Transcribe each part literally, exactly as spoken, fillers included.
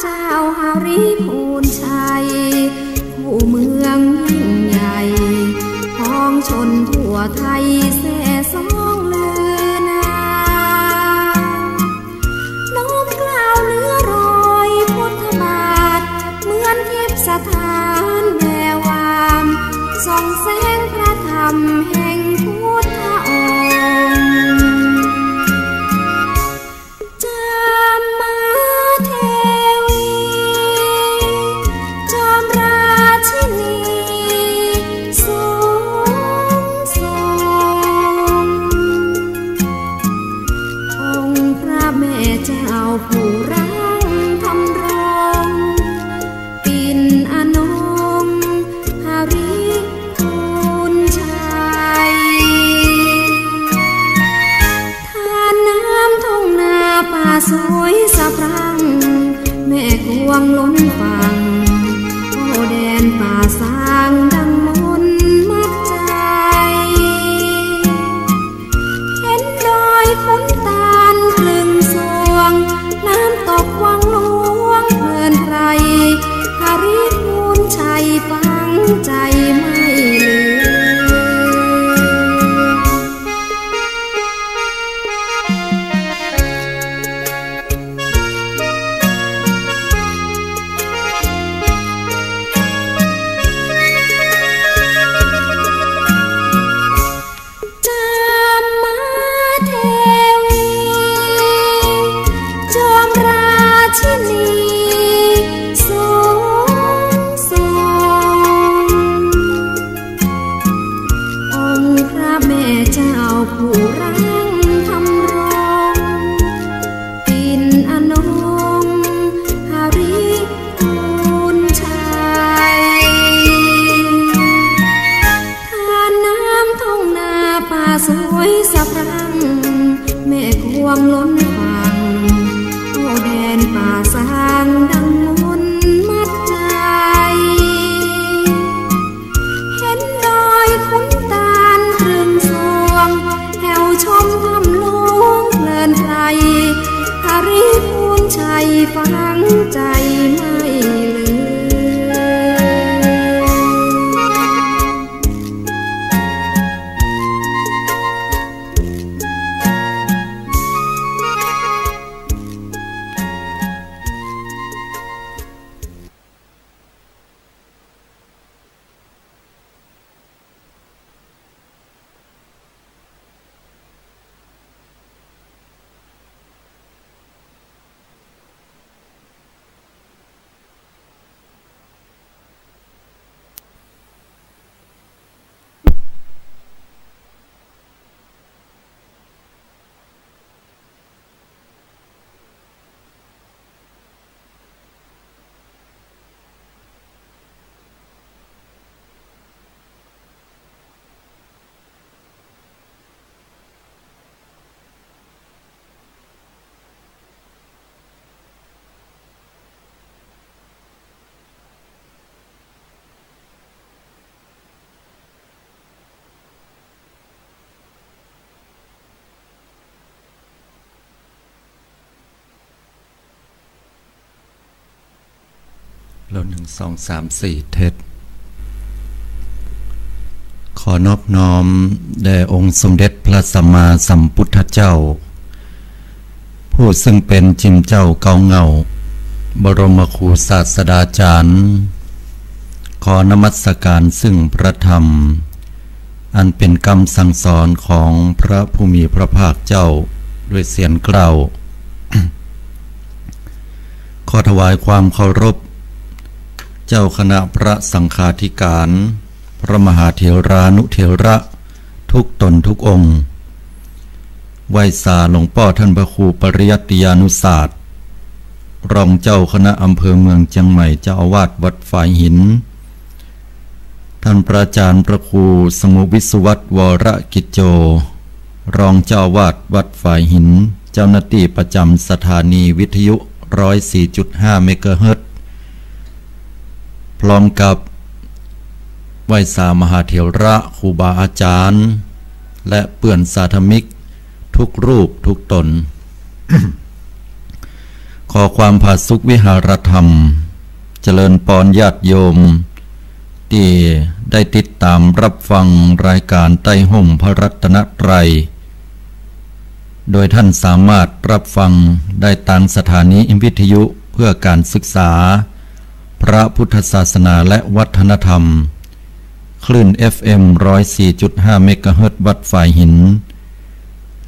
เจ้าหริพูนชัย คู่เมืองยิ่งใหญ่ ของชนทั่วไทยแซ่ซ้องลือนาม น้อมเกล้าเนื้อรอยพุทธบาท เหมือนทิพย์สถานแวววาม ส่องแสงพระธรรมแห่งพุทธองค์ จามเทวี จอมราชินีสูงส่ง องค์พระแม่เจ้าผู้รังธำรง ปิ่นอนงค์หริพูนชัย ทานน้ำทุ่งนาป่าสวยสะพรั่ง แม่กวางล้นฝั่ง โอ้แดนป่าซางดังมนต์มัดใจ เห็นดอยขุนตาลคลึงสวง น้ำตกวังหลวงเพลินไพร หริพูนชัยฝังใจไม่ลืม จามเทวี จอมราชินีสูงส่ง องค์พระแม่เจ้าผู้รังธำรง ปิ่นอนงค์หริพูนชัย ทานน้ำทุ่งนาป่าสวยสะพรั่ง แม่กวางล้นฝั่ง โอ้แดนป่าซางดังมนต์มัดใจ เห็นดอยขุนตาลคลึงสวง แถวชมถ้ำหลวงเพลินไพร หริพูนชัยฝังใจไม่ลืม แล้ว หนึ่ง สอง สาม สี่ เทส ขอนอบน้อมแด่องค์สมเด็จพระสัมมาสัมพุทธเจ้า ผู้ซึ่งเป๋นจิ่มเจ้าเก๊าเหง้า บรมครูศาสดาจารย์ ขอนมัสการซึ่งพระธรรม อันเป๋นกำสั่งสอนของพระผู้มีพระภาคเจ้าด้วยเสียงกล่าว ขอถวายความเคารพ เจ้าคณะพระสังฆาธิการ พระมหาเถรานุเถระ ทุกต๋นทุกองค์ ไหว้สาหลวงป้อท่านพระครูปริยัติยานุศาสตร์ รองเจ้าคณะอำเภอเมืองเจียงใหม่ เจ้าอาวาสวัดฝายหิน ท่านพระอาจารย์พระครูสมุวิศวัตร วรกิจโจ รองเจ้าอาวาสวัดฝายหิน เจ้าหน้าตี้ประจ๋ำสถานีวิทยุ ร้อยสี่จุดห้า เมกะเฮิรตซ์ พร้อมกับไหว้สามหาเถระครูบาอาจารย์ และเปื้อนสาธมิกทุกรูปทุกต๋น ข ขอความผาสุกวิหารธรรม เจริญปอนญาติโยม ตี้ได้ติดต๋ามรับฟังรายก๋านใต้ฮ่มพระรัตนตรัย โดยท่านสามารถรับฟังได้ตางสถานีวิทยุเพื่อการศึกษาพระพุทธศาสนาและวัฒนธรรม คลื่น เอฟเอ็ม ร้อยสี่จุดห้า เมกะเฮิรตซ์ วัดฝายหิน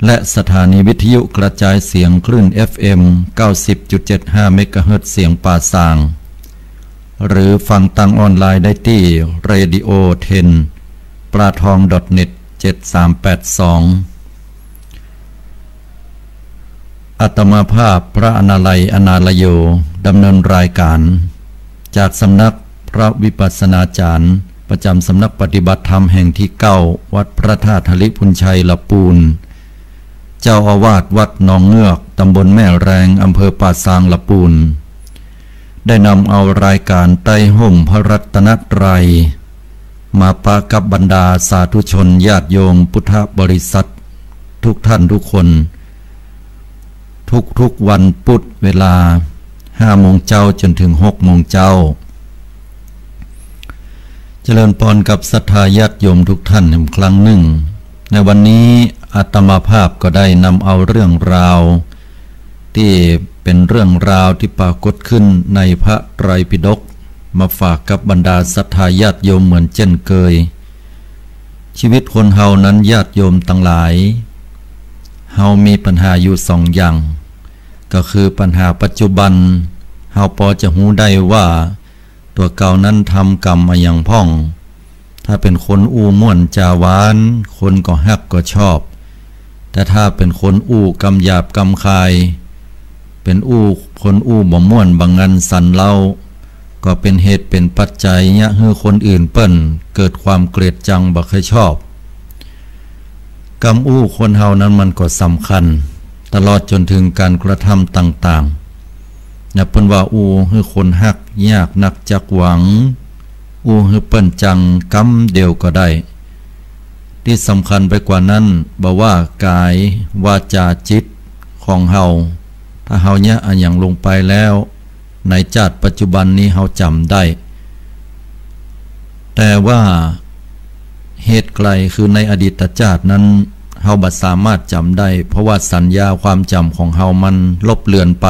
และสถานีวิทยุกระจายเสียงคลื่น เอฟเอ็ม เก้าสิบจุดเจ็ดห้า เมกะเฮิรตซ์ เสียงป่าซาง หรือฟังตางออนไลน์ได้ตี้ เรดิโอเท็น ปลาทอง ดอทเน็ต เจ็ดสามแปดสอง อาตมาภาพพระอนาลัย อนาลโย ดำเนินรายก๋าน จากสำนักพระวิปัสสนาจารย์ ประจำสำนักปฏิบัติธรรมแห่งตี้เก้า วัดพระธาตุหริภุญชัย ละปูน เจ้าอาวาสวัดหนองเงือก ตำบลแม่แรง อำเภอป่าซาง ละปูน ได้นำเอารายก๋านใต้ฮ่มพระรัตนตรัย มาปะกับบรรดาสาธุชนญาติโยมพุทธบริษัททุกท่านทุกคน ทุกๆวันพุธเวลาห้าโมงเจ๊าจ๋นถึงหกโมงเจ๊า เจริญปอนกับศรัทธาญาติโยมทุกท่านอีกครั้งนึ่ง ในวันนี้อาตมาภาพก็ได้นำเอาเรื่องราว ตี้เป๋นเรื่องราวตี้ปรากฏขึ้นในพระไตรปิฎก มาฝากกับบรรดาศรัทธาญาติโยมเหมือนเจ้นเกย ชีวิตคนเฮานั้นญาติโยมตังหลาย เฮามีปัญหาอยู่สองอย่าง ก็คือปัญหาปัจจุบัน เฮาปอจะฮู้ได้ว่าตั๋วเก่านั้นทำกรรมอะหยังพ่อง ถ้าเป๋นคนอู้ม่วนจ๋าหวาน คนก็ฮักก็ชอบ แต่ถ้าเป๋นคนอู้กำหยาบกำคาย เป๋นอู้ คนอู้บ่ม่วนบ่งันสันเล้า ก็เป๋นเหตุเป๋นปัจจัยเยียะหื้อคนอื่นเปิ้นเกิดความเกลียดจังบ่ใค่ชอบ กำอู้คนเฮานั้นมันก็สำคัญ ตลอดจ๋นถึงก๋านกระทำต่างๆ นะ เปิ้นว่าอู้หื้อคนฮักยากนักจักหวัง อู้หื้อเปิ้นจังกำเดียวก็ได้ ตี้สำคัญไปกว่านั้น บ่ว่ากายวาจาจิตของเฮา ถ้าเฮาเยียะอะหยังลงไปแล้ว ในจาติปัจจุบันนี้เฮาจ๋ำได้ แต่ว่าเหตุไกลคือในอดีตจาตินั้น เฮาบ่สามารถจ๋ำได้ เพราะว่าสัญญาความจ๋ำของเฮามันลบเลือนไป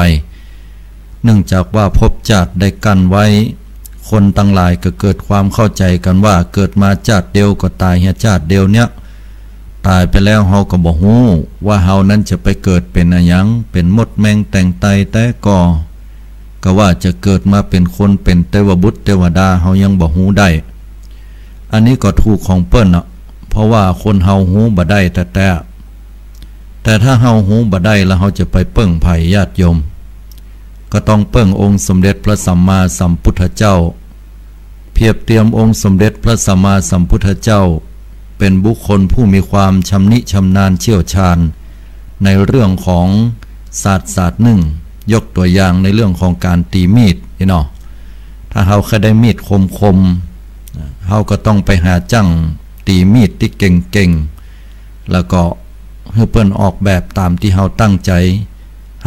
เนื่องจากว่าภพจาติได้กั้นไว้ คนตังหลายก็เกิดความเข้าใจ๋กั๋นว่าเกิดมาจาติเดียวก็ต๋ายเหียจาติเดียวเนี้ย ต๋ายไปแล้วเฮาก็บ่ฮู้ว่าเฮานั้นจะไปเกิดเป๋นอะหยัง เป๋นมดแมงแตงไตแต๊ก่อ กาว่าจะเกิดมาเป๋นคนเป๋นเตวบุตรเตวดาเฮายังบ่ฮู้ได้ อันนี้ก็ถูกของเปิ้นเนาะ เพราะว่าคนเฮาฮู้บ่ได้แต๊ๆ แต่ถ้าเฮาฮู้บ่ได้แล้วเฮาจะไปเปิ้งใผญาติโยม ก็ต้องเปิ้งองค์สมเด็จพระสัมมาสัมพุทธเจ้า เปรียบเตียมองค์สมเด็จพระสัมมาสัมพุทธเจ้า เป๋นบุคคลผู้มีความชำนิชำนาญเชี่ยวชาญ ในเรื่องของศาสตร์ศาสตร์นึ่ง ยกตั๋วอย่างในเรื่องของก๋านตี๋มีดนี่เนาะ ถ้าเฮาใค่ได้มีดคมๆ เฮาก็ต้องไปหาจ้างตี๋มีดตี้เก่งๆ แล้วก็หื้อเปิ้นออกแบบต๋ามตี้เฮาตั้งใจ๋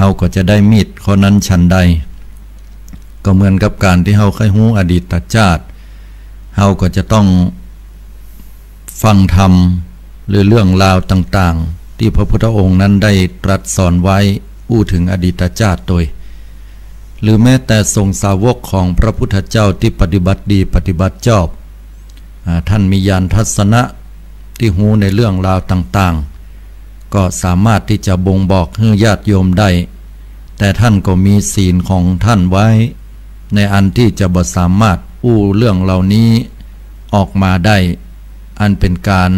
เฮาก็จะได้มีดข้อนั้นฉันใด ก็เหมือนกับก๋านตี้เฮาใค่ฮู้อดีตจาติ เฮาก็จะต้องฟังธรรม หรือเรื่องราวต่างๆ ตี้พระพุทธองค์นั้นได้ตรัสสอนไว้อู้เถิงอดีตจาติโตย หรือแม้แต่สงฆ์สาวกของพระพุทธเจ้าตี้ปฏิบัติดีปฏิบัติจอบ อ่า ท่านมีญาณทัศนะตี้ฮู้ในเรื่องราวต่างๆ ก็สามารถตี้จะบ่งบอกหื้อญาติโยมได้ แต่ท่านก็มีศีลของท่านไว้ ในอันตี้จะบ่สามารถอู้เรื่องเหล่านี้ออกมาได้ อันเป๋นก๋าน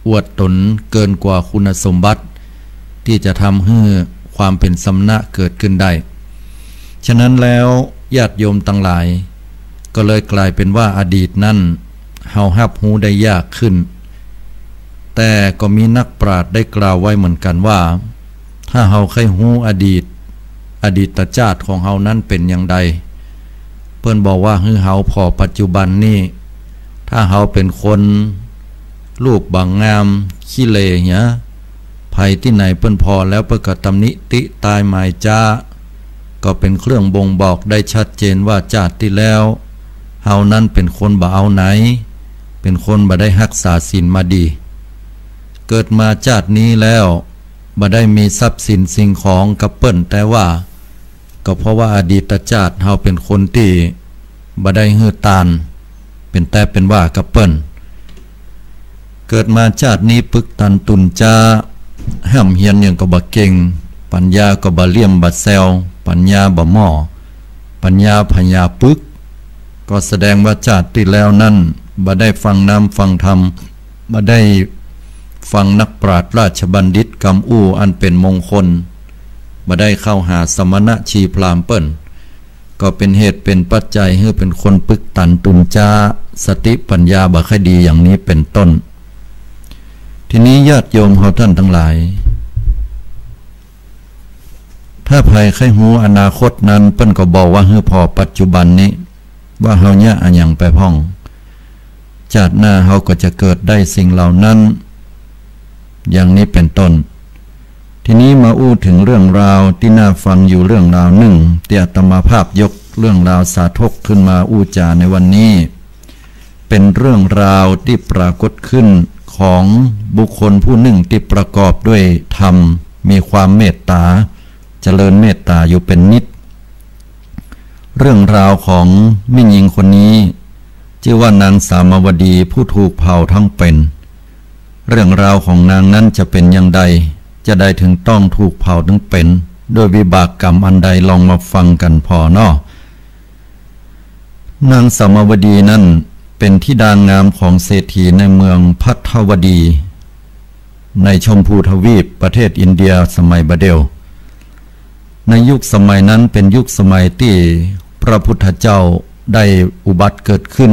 อวดต๋นเกินกว่าคุณสมบัติ ตี้จะทำหื้อความเป๋นสมณะเกิดขึ้นได้ ฉะนั้นแล้วญาติโยมตังหลาย ก็เลยกลายเป๋นว่าอดีตนั้นเฮาฮับฮู้ได้ยากขึ้น แต่ก็มีนักปราชญ์ได้กล่าวไว้เหมือนกั๋นว่า ถ้าเฮาใค่ฮู้อดีต อดีตจาติของเฮานั้นเป๋นอย่างใด เปิ้นบอกว่าหื้อเฮาผ่อปัจจุบันนี้ ถ้าเฮาเป๋นคนรูปบ่งาม ขี้เหร่เหีย ใผตี้ไหนเปิ้นผ่อแล้วเปิ้นก็ตำหนิติต้ายหมายจ๊า ก็เป๋นเครื่องบ่งบอกได้ชัดเจนว่าจาติตี้แล้ว เฮานั้นเป๋นคนบ่เอาไหน เป๋นคนบ่ได้ฮักษาศีลมาดี เกิดมาจาตินี้แล้ว บ่ได้มีทรัพย์สินสิ่งของกับเปิ้น แต่ว่า ก็เพราะว่าอดีตจาติเฮาเป๋นคนตี้บ่ได้หื้อตาน เป๋นแต๊เป๋นว่ากับเปิ้น เกิดมาจาตินี้ปึกตันตุนจ๊า ฮ่ำเฮียนหยังก็บ่เก่ง ปัญญาก็บ่เลี่ยมบ่แซว ปัญญาบ่หม้อ ปัญญาผยาปึก ก็แสดงว่าจาติตี้แล้วนั้น บ่ได้ฟังน้ำฟังธรรม บ่ได้ฟังนักปราชญ์ราชบัณฑิตกำอู้อันเป๋นมงคล บ่ได้เข้าหาสมณะชีพราหมณ์เปิ้น ก็เป๋นเหตุเป๋นปัจจัยหื้อเป๋นคนปึกตันตุนจ๊า สติปัญญาบ่ค่อยดีอย่างนี้เป๋นต้น ทีนี้ญาติโยมเฮาต้านตังหลาย ถ้าใผใค่ฮู้อนาคตนั้น เปิ้นก็บอกว่าหื้อผ่อปัจจุบันนี้ ว่าเฮาเยียะอะหยังไปพ่อง จาติหน้าเฮาก็จะเกิดได้สิ่งเหล่านั้น อย่างนี้เป๋นต้น ทีนี้มาอู้เถิงเรื่องราวตี้น่าฟังอยู่เรื่องราวนึ่ง ตี้อาตมาภาพยกเรื่องราวสาธกขึ้นมาอู้จ๋าในวันนี้ เป๋นเรื่องราวตี้ปรากฏขึ้นของบุคคลผู้นึ่งตี้ประกอบด้วยธรรม มีความเมตต๋า เจริญเมตต๋าอยู่เป๋นนิตย์ เรื่องราวของแม่ญิงคนนี้ จื้อว่านางสามาวดีผู้ถูกเผาตึงเป๋น เรื่องราวของนางนั้นจะเป๋นอย่างใด จะใดเถิงต้องถูกเผาตึงเป๋น ด้วยวิบากกรรมอันใด ลองมาฟังกั๋นผ่อเนาะ นางสามาวดีนั้นเป๋นธิดางามของเศรษฐีในเมืองภัททวดี ในชมพูทวีปประเทศอินเดียสมัยบ่าเดี่ยว ในยุคสมัยนั้นเป๋นยุคสมัยตี้พระพุทธเจ้าได้อุบัติเกิดขึ้น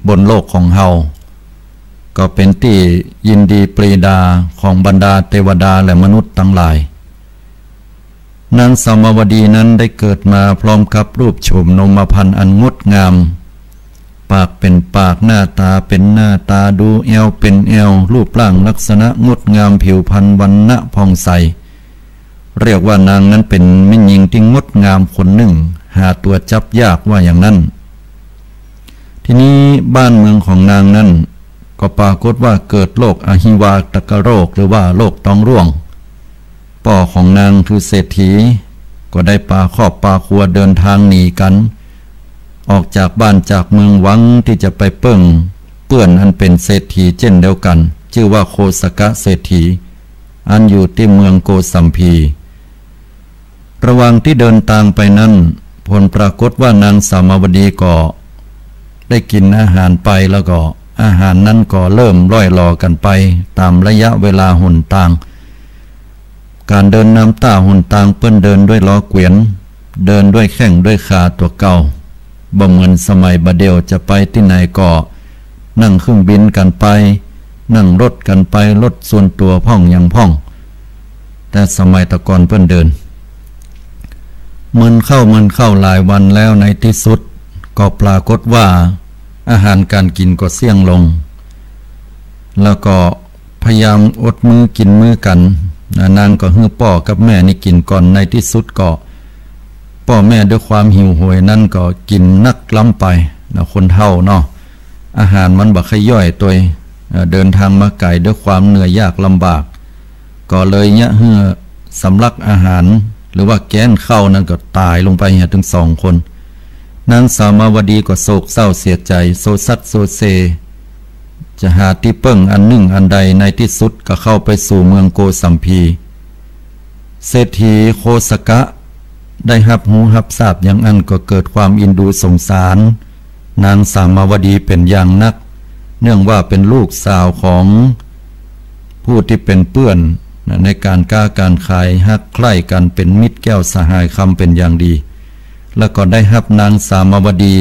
บนโลกของเฮา ก็เป๋นตี้ยินดีปรีดาของบรรดาเตวดาและมนุษย์ตังหลาย นางสามาวดีนั้นได้เกิดมาพร้อมกับรูปโฉมนมพรรณอันงดงาม ปากเป๋นปาก หน้าต๋าเป๋นหน้าต๋า ดูแอวเป๋นแอว รูปร่างลักษณะงดงาม ผิวพรรณวรรณะผ่องใส เรียกว่านางนั้นเป๋นแม่ญิงตี้งดงามคนนึ่ง หาตั๋วจับยากว่าอย่างนั้น ทีนี้บ้านเมืองของนางนั้น ก็ปรากฏว่าเกิดโรคอหิวาตกโรค หรือว่าโรคต๊องร่วง ป้อของนางคือเศรษฐี ก็ได้ปาครอบปาครัวเดินตางหนีกั๋น ออกจากบ้านจากเมืองหวังตี้จะไปเปิ้งเปื้อนอันเป๋นเศรษฐีเจ้นเดียวกั๋น จื้อว่าโคสกะเศรษฐี อันอยู่ตี้เมืองโกสัมพี ระหว่างตี้เดินตางไปนั้น ผลปรากฏว่านางสามาวดีก็ได้กิ๋นอาหารไป แล้วก็อาหารนั้นก็เริ่มร่อยหรอกั๋นไปต๋ามระยะเวลาหนตาง ก๋านเดินนำต้าหนตางเปิ้นเดินด้วยล้อเกวียน เดินด้วยแข้งด้วยขาตั๋วเก่า บ่เหมือนสมัยบ่าเดี่ยวจะไปตี้ไหนก็นั่งเครื่องบินกั๋นไป นั่งรถกั๋นไป รถส่วนตั๋วพ่องหยังพ่อง แต่สมัยตะก่อนเปิ้นเดิน เมินเข้าเมินเข้าหลายวันแล้ว ในตี้สุดก็ปรากฏว่าอาหารก๋านกิ๋นก็เสี้ยงลง แล้วก็พยายามอดมื้อกิ๋นมื้อกั๋นนะ นางก็หื้อป้อกับแม่นี่กิ๋นก่อน ในตี้สุดก็ป้อแม่ด้วยความหิวโหยนั้นก็กิ๋นนักล้ำไปนะ คนเฒ่าเนาะ อาหารมันบ่ใค่ย่อยตวย เอ่อ เดินตางมาไก๋ด้วยความเหนื่อยยากลำบาก ก็เลยเยียะหื้อสำลักอาหาร หรือว่าแก๊นข้าวนั้นก็ต๋ายลงไปเหียตึงสองคน นางสามาวดีก็โศกเศร้าเสียใจ๋ โซซัดโซเซ จะหาตี้เปิ้งอันนึ่งอันใด ในตี้สุดก็เข้าไปสู่เมืองโกสัมพี เศรษฐีโคสกะได้ฮับฮู้ฮับทราบอย่างอั้นก็เกิดความอินดูสงสาร นางสามาวดีเป๋นอย่างนัก เนื่องว่าเป๋นลูกสาวของผู้ตี้เป๋นเปื้อนในก๋านก๊าก๋านขาย ฮักใคร่กั๋นเป๋นมิตรแก้วสหายคำเป๋นอย่างดี แล้วก็ได้ฮับนางสามาวดี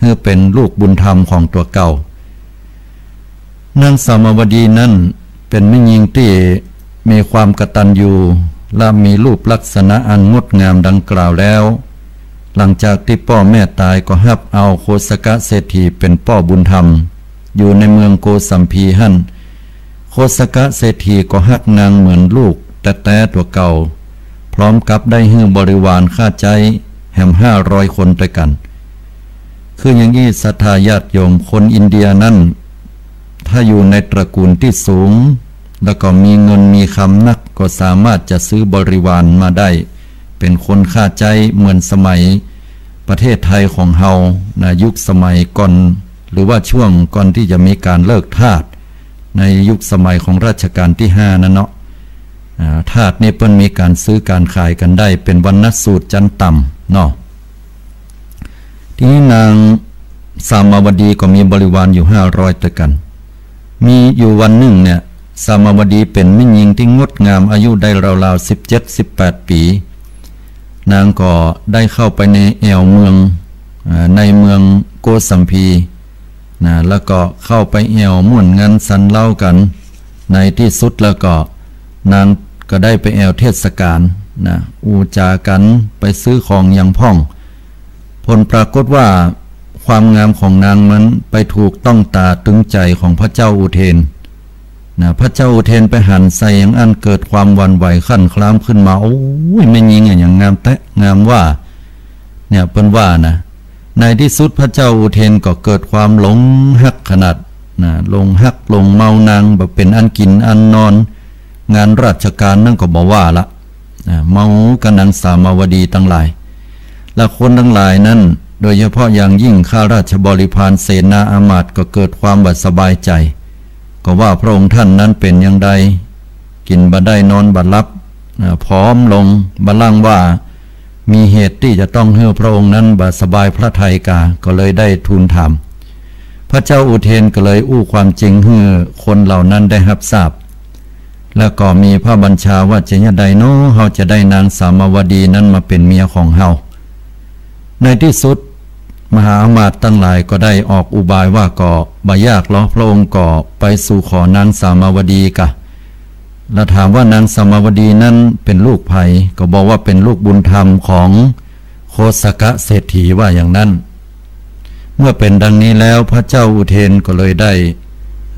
หื้อเป๋นลูกบุญธรรมของตั๋วเก่า นางสามาวดีนั้นเป๋นแม่ญิงตี้มีความกตัญญู และมีรูปลักษณะอันงดงามดังกล่าวแล้ว หลังจากตี้ป้อแม่ต๋ายก็ฮับเอาโคสกะเศรษฐีเป๋นป้อบุญธรรม อยู่ในเมืองโกสัมพีหั้น โคสกะเศรษฐีก็ฮักนางเหมือนลูกแต๊ๆตั๋วเก่า พ พร้อมกับได้หื้อบริวารค่าใจ๊แหมห้าร้อยคนตวยกั๋น คืออย่างอี้ศรัทธาญาติโยม คนอินเดียนั้น ถ้าอยู่ในตระกูลตี้สูง แล้วก็มีเงินมีคำนัก ก็สามารถจะซื้อบริวารมาได้ เป๋นคนค่าใจ๊เหมือนสมัยประเทศไทยของเฮานะ ยุคสมัยก่อน หรือว่าช่วงก่อนตี้จะมีก๋านเลิกทาส ในยุคสมัยของรัชกาลตี้ห้านั้นเนาะ อ่า ทาสนี่เปิ้นมีก๋านซื้อก๋านขายกั๋นได้ เป๋นวรรณสูตรจั๊นต่ำเนาะ ทีนี้นางสามาวดีก็มีบริวารอยู่ห้าร้อยตวยกั๋น มีอยู่วันนึ่งเนี่ย สามาวดีเป๋นแม่ญิงตี้งดงาม อายุได้ราวๆ สิบเจ็ด สิบแปดปี๋ นางก็ได้เข้าไปในแอ่วเมือง อ่า ในเมืองโกสัมพี นะ แล้วก็เข้าไปแอ่วม่วนงันสันเล้ากั๋น ในตี้สุดแล้วก็นางก็ได้ไปแอ่วเทศกาลนะ อู้จ๋ากั๋น ไปซื้อของอย่างพ่อง ผลปรากฏว่าความงามของนางนั้นไปถูกต้องต๋าตึงใจ๋ของพระเจ้าอุเทนนะ พระเจ้าอุเทนไปหันใส่อย่างอั้นเกิดความหวั่นไหวคลั่นคล้ามขึ้นมา โอ้ย แม่ญิงอะหยังงามแต๊ งามว่า เนี่ย เปิ้นว่านะ ในตี้สุดพระเจ้าอุเทนก็เกิดความหลงฮักขนาดนะ หลงฮักหลงเมานาง บ่เป๋นอันกิ๋นอันนอน งานราชการนั้นก็บ่ว่าละนะ เมากับนางสามาวดีตังหลาย และคนตังหลายนั้น โดยเฉพาะอย่างยิ่งข้าราชบริพารเสนาอามาตย์ก็เกิดความบ่สบายใจ๋ ก็ว่าพระองค์ท่านนั้นเป๋นอย่างใด กิ๋นบ่ได้นอนบ่หลับ อ่า ผอมลง บ่ล่างว่ามีเหตุตี้จะต้องหื้อพระองค์นั้นบ่สบายพระทัยกา ก็เลยได้ทูลถาม พระเจ้าอุเทนก็เลยอู้ความจริงหื้อคนเหล่านั้นได้ฮับทราบ แล้วก็มีพระบัญชาว่าจะจะใดเนาะ เฮาจะได้นางสามาวดีนั้นมาเป๋นเมียของเฮา ในตี้สุด มหาอำมาตย์ตังหลายก็ได้ออกอุบายว่าก็บ่ยากหรอก พระองค์ก็ไปสู่ขอนางสามาวดีกา แล้วถามว่านางสามาวดีนั้นเป๋นลูกใผ ก็บอกว่าเป๋นลูกบุญธรรมของโคสกเศรษฐี ว่าอย่างนั้น เมื่อเป๋นดังนี้แล้วพระเจ้าอุเทนก็เลยได้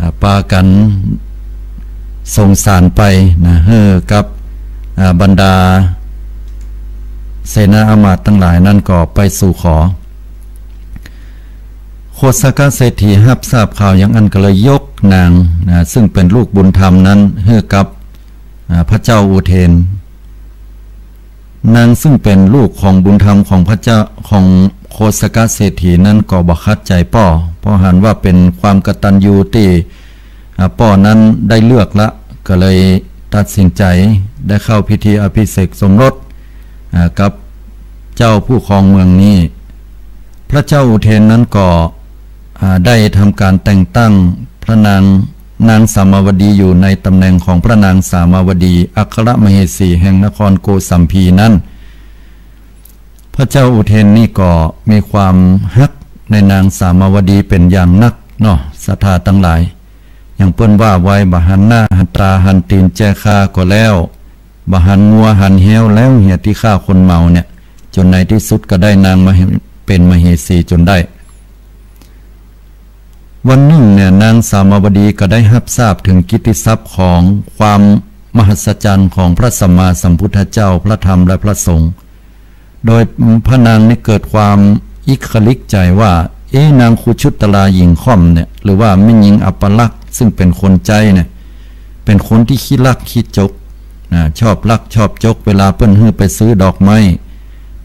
อ่า ปากั๋นส่งสารไปนะ หื้อกับ อ่า บรรดาเสนาอามาตย์ตังหลายนั้นก็ไปสู่ขอ โคสกเศรษฐีฮับทราบข่าวอย่างอั้นก็เลยยกนางนะ ซึ่งเป๋นลูกบุญธรรมนั้นหื้อกับ อ่า พระเจ้าอุเทน นางซึ่งเป๋นลูกของบุญธรรมของพระเจ้า ของโคสกเศรษฐีนั้นก็บ่ขัดใจ๋ป้อ เพราะหันว่าเป๋นความกตัญญูตี้ อ่า ป้อนั้นได้เลือกละ ก็เลยตัดสินใจ๋ได้เข้าพิธีอภิเษกสมรส อ่า กับเจ้าผู้ครองเมืองนี้ พระเจ้าอุเทนนั้นก็ อ่า ได้ทำการแต่งตั้งพระนาง นางสามาวดีอยู่ในตำแหน่งของพระนางสามาวดี อัครมเหสีแห่งนครโกสัมพีนั้น พระเจ้าอุเทนนี่ก็มีความฮักในนางสามาวดีเป๋นอย่างนักเนาะ ศรัทธาตังหลาย อย่างเปิ้นว่าไว้ บ่หันหน้าหันต๋าหันตี๋นแจคาก็แล้ว บ่หันงัวหันแฮวแล้วเหียตี้ฆ่าคนเมาเนี่ย จ๋นในตี้สุดก็ได้นางมาเป๋นมเหสีจ๋นได้ วันนึ่งเนี่ย นางสามาวดีก็ได้ฮับทราบเถิงกิตติศัพท์ของความมหัศจรรย์ของพระสัมมาสัมพุทธเจ้า พระธรรมและพระสงฆ์ โดยพระนางนี่เกิดความอิกขริกใจ๋ว่า เอ๊ะ นางคุชุตลาหญิงค่อมเนี่ย หรือว่าแม่ญิงอัปลักษณ์ซึ่งเป๋นคนใจ๊เนี่ย เป๋นคนตี้ขี้ลักขี้จก นะ ชอบลักชอบจก เวลาเปิ้นหื้อไปซื้อดอกไม้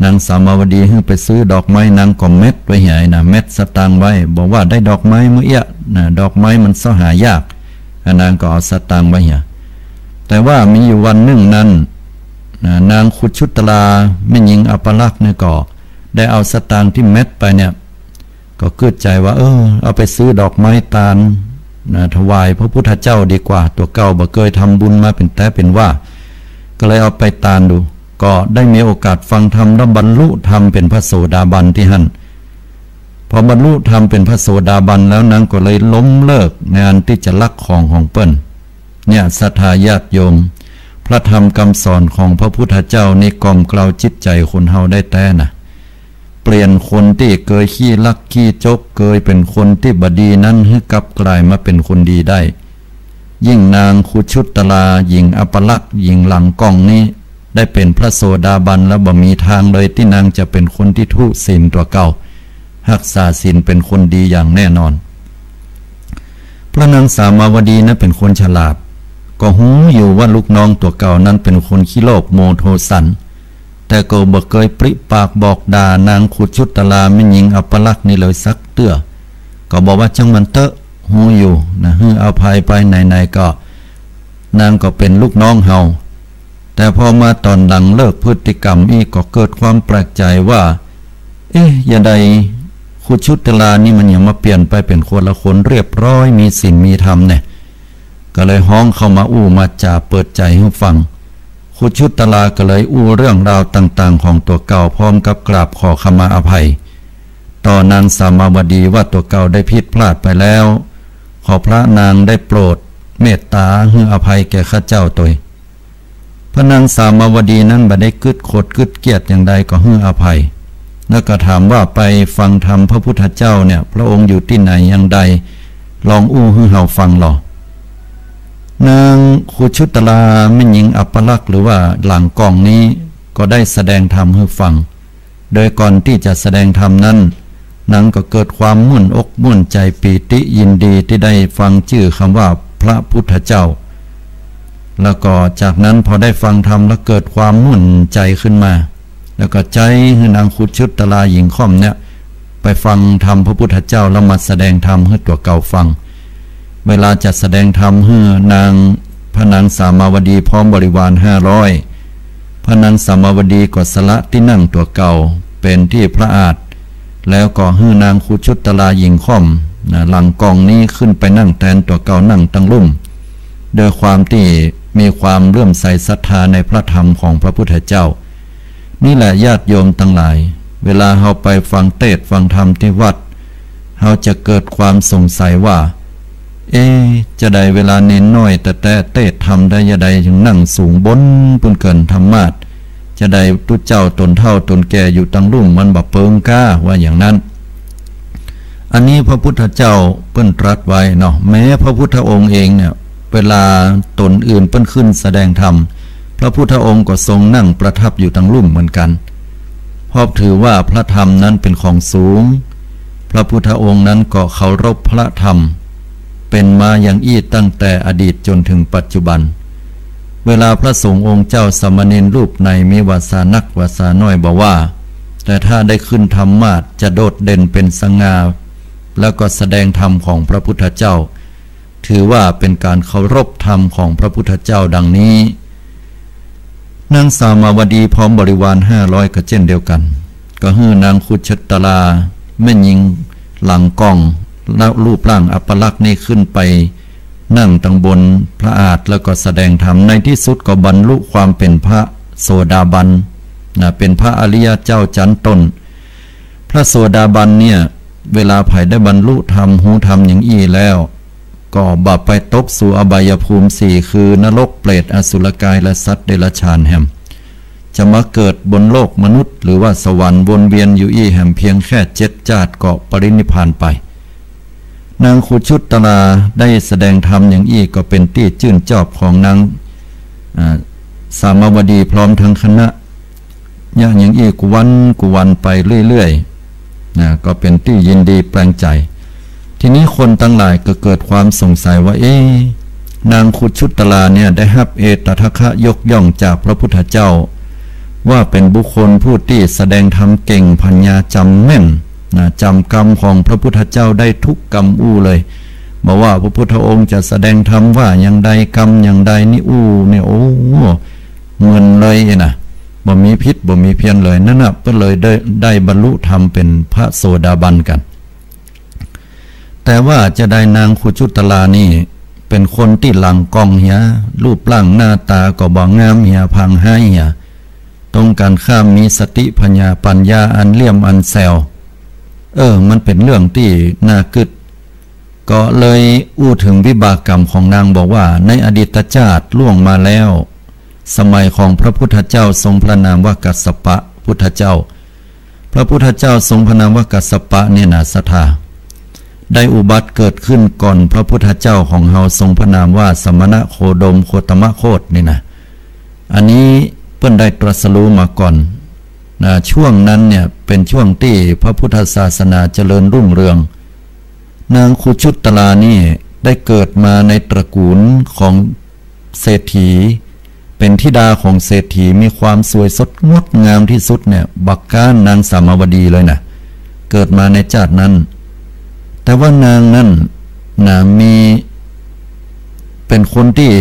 นางสามาวดีหื้อไปซื้อดอกไม้ นางก็เม็ดไว้เหียนะ เม็ดสตางค์ไว้ บอกว่าได้ดอกไม้เมื่อเอี้ยนะ ดอกไม้มันเซาะหายาก อ่ะ นางก็เอาสตางค์ไว้เหีย แต่ว่ามีอยู่วันนึ่งนั้น นะ นางคุชุตลาแม่ญิงอัปลักษณ์เนี่ยก็ได้เอาสตางค์ตี้เม็ดไปเนี่ย ก็กึ๊ดใจ๋ว่า เออ เอาไปซื้อดอกไม้ตาน นะ ถวายพระพุทธเจ้าดีกว่า ตั๋วเก่าบ่เกยทำบุญมาเป๋นแต๊เป๋นว่า ก็เลยเอาไปตานดู ก็ได้มีโอกาสฟังธรรมแล้วบรรลุธรรมเป๋นพระโสดาบันตี้หั้น พอบรรลุธรรมเป๋นพระโสดาบันแล้วนางก็เลยล้มเลิกในอันตี้จะลักของของเปิ้น เนี่ย ศรัทธาญาติโยม พระธรรมกำสอนของพระพุทธเจ้านี่กล่อมเกลาจิตใจ๋คนเฮาได้แต๊นะ เปลี่ยนคนตี้เกยขี้ลักขี้จก เกยเป๋นคนตี้บ่ดีนั้นหื้อกลับกลายมาเป๋นคนดีได้ ยิ่งนางคุชุตลาหญิงอัปลักษณ์หญิงหลังกล้องนี้ ได้เป๋นพระโสดาบันแล้ว บ่มีตางเลยตี้นางจะเป๋นคนตี้ทุศีลตั๋วเก่า ฮักษาศีลเป๋นคนดีอย่างแน่นอน พระนางสามาวดีนั้นเป๋นคนฉลาด ก็ฮู้อยู่ว่าลูกน้องตั๋วเก่านั้นเป๋นคนขี้โลภโมโทสัน แต่ก็บ่เกยปริปากบอกด่านางคุชุตราแม่ญิงอัปลักษณ์นี้เลยสักเตื้อ ก็บอกว่าจ้างมันเต๊อะ ฮู้อยู่นะ หื้ออภัยไป ไหนๆ ก็นางก็เป๋นลูกน้องเฮา แต่พอมาต๋อนหลังเลิกพฤติกรรมอี้ก็เกิดความแปลกใจ๋ว่า เอ๊ะ ยะใดคุชุตรานี่มันหยังมาเปลี่ยนไปเป๋นคนละคนเรียบร้อย มีศีลมีธรรมเนี่ย ก็เลยฮ้องเข้ามาอู้มาจ๋าเปิดใจ๋หื้อฟัง คุชุตราก็เลยอู้เรื่องราวต่างๆ ของตั๋วเก่าพร้อมกับกราบขอขมาอภัย ต่อนางสามาวดีว่าตั๋วเก่าได้ผิดพลาดไปแล้ว ขอพระนางได้โปรดเมตต๋าหื้ออภัยแก่ข้าเจ้าตวย พระนางสามาวดีนั้นบ่ได้กึ๊ดโขดกึ๊ดเกลียดอย่างใด ก็หื้ออภัย แล้วก็ถามว่าไปฟังธรรมพระพุทธเจ้าเนี่ย พระองค์อยู่ตี้ไหนอย่างใด ลองอู้หื้อเฮาฟังลอ นางคุชุตราแม่ญิงอัปลักษณ์หรือว่าหลังกองนี้ก็ได้แสดงธรรมหื้อฟัง โดยก่อนตี้จะแสดงธรรมนั้น นางก็เกิดความม่วนอกม่วนใจ๋ปีติยินดีตี้ได้ฟังจื้อคำว่าพระพุทธเจ้า แล้วก็จากนั้นพอได้ฟังธรรมแล้วเกิดความม่วนใจ๋ขึ้นมา แล้วก็ใจ๊หื้อนางคุชุตราหญิงค่อมเนี่ย ไปฟังธรรมพระพุทธเจ้าแล้วมาแสดงธรรมหื้อตั๋วเก่าฟัง เวลาจะแสดงธรรมหื้อนาง พระนางสามาวดีพร้อมบริวารห้าร้อย พระนางสามาวดีก็สละตี้นั่งตั๋วเก่าเป๋นตี้พระอาสน์ แล้วก็หื้อนางคุชุตราหญิงค่อมนะ หลังกองนี้ขึ้นไปนั่งแตนตั๋วเก่านั่งตังลุ่ม ด้วยความตี้มีความเลื่อมใสศรัทธาในพระธรรมของพระพุทธเจ้า นี่แหละญาติโยมตังหลาย เวลาเฮาไปฟังเตสน์ฟังธรรมตี้วัด เฮาจะเกิดความสงสัยว่า เอ๊ะ จาใดเวลาเณรน้อยแต๊ๆ เตสน์ธรรมได้จาใดจึงนั่งสูงบนปู้นเกิ่นธรรมาสน์ จาใดตุ๊เจ้าต๋นเฒ่าต๋นแก่อยู่ตังลุ่มมันบ่เปิงก้า ว่าอย่างนั้น อันนี้พระพุทธเจ้าเปิ้นตรัสไว้เนาะ แม้พระพุทธองค์เองเนี่ย เวลาต๋นอื่นเปิ้นขึ้นแสดงธรรม พระพุทธองค์ก็ทรงนั่งประทับอยู่ตังลุ่มเหมือนกั๋น เพราะถือว่าพระธรรมนั้นเป๋นของสูง พระพุทธองค์นั้นก็เคารพพระธรรม เป๋นมาอย่างอี้ตั้งแต่อดีตจ๋นเถิงปัจจุบัน เวลาพระสงฆ์องค์เจ้าสามเณรรูปไหนมีวาสานักวาสาน้อยบ่ว่า แต่ถ้าได้ขึ้นธรรมาสน์จะโดดเด่นเป๋นสง่า แล้วก็แสดงธรรมของพระพุทธเจ้า ถือว่าเป๋นก๋านเคารพธรรมของพระพุทธเจ้าดังนี้ นางสามาวดีพร้อมบริวารห้าร้อยก็เจ้นเดียวกั๋น ก็หื้อนางคุชุตราแม่ญิงหลังกองและรูปร่างอัปลักษณ์นี้ขึ้นไปนั่งตังบนพระอาสน์แล้วก็แสดงธรรม ในตี้สุดก็บรรลุความเป๋นพระโสดาบันนะ เป๋นพระอริยะเจ้าจั๋นต้น พระโสดาบันเนี่ย เวลาใผได้บรรลุธรรม ฮู้ธรรมอย่างอี้แล้ว ก็บ่ไปตกสู่อบายภูมิสี่ คือนรก เปรต อสุรกาย และสัตว์เดรัจฉานแหม จะมาเกิดบนโลกมนุษย์หรือว่าสวรรค์วนเวียนอยู่อี้แหมเพียงแค่เจ็ดจาติก็ปรินิพพานไป นางคุชุตราได้แสดงธรรมอย่างอี้ก็เป๋นตี้จื้นจอบของนาง อ่า สามาวดีพร้อมทั้งคณะ อย่างอี้กู้วันกู้วันไปเรื่อยๆ นะ ก็เป๋นตี้ยินดีแปลงใจ๋ ทีนี้คนตังหลายก็เกิดความสงสัยว่า เอ๊ะ นางคุชุตราเนี่ยได้ฮับเอตทัคคะยกย่องจากพระพุทธเจ้า ว่าเป๋นบุคคลผู้ตี้แสดงธรรมเก่ง ปัญญาจ๋ำแม่นนะ จ๋ำกำของพระพุทธเจ้าได้ทุกกำอู้เลย บ่ว่าพระพุทธองค์จะแสดงธรรมว่าอย่างใด กำอย่างใดนี่อู้เนี่ย โอ้ เหมือนเลยนะ บ่มีผิดบ่มีเพี้ยนเลย นั่นน่ะ เปิ้นเลยได้ ได้บรรลุธรรมเป๋นพระโสดาบันกั๋น แต่ว่าจาใดนางคุชุตรานี่เป๋นคนตี้หลังกองเหีย รูปร่างหน้าต๋าก็บ่งามเหีย พังฮ้ายเหีย ตรงกั๋นข้ามมีสติปัญญา ปัญญาอันเลี่ยมอันแซว เออ มันเป๋นเรื่องตี้น่ากึ๊ด ก็เลยอู้เถิงวิบากกรรมของนาง บอกว่าในอดีตจาติล่วงมาแล้ว สมัยของพระพุทธเจ้าทรงพระนามว่ากัสสปะพุทธเจ้า พระพุทธเจ้าทรงพระนามว่ากัสสปะเนี่ยนะ ศรัทธา ได้อุบัติเกิดขึ้นก่อนพระพุทธเจ้าของเฮาทรงพระนามว่าสมณะโคดมโคตมโคตนี่นะ อันนี้เป ปิ้นได้ตรัสรู้มาก่อน นะ ช่วงนั้นเนี่ยเป๋นช่วงตี้พระพุทธศาสนาเจริญรุ่งเรือง นางคุชุตตรานี่ได้เกิดมาในตระกูลของเศรษฐี เป๋นธิดาของเศรษฐี มีความสวยสดงดงามตี้สุดเนี่ย บ่าก้านนางสามาวดีเลยนะ เกิดมาในจาตินั้น แต่ว่านางนั้นนะ มี เป๋นคนตี้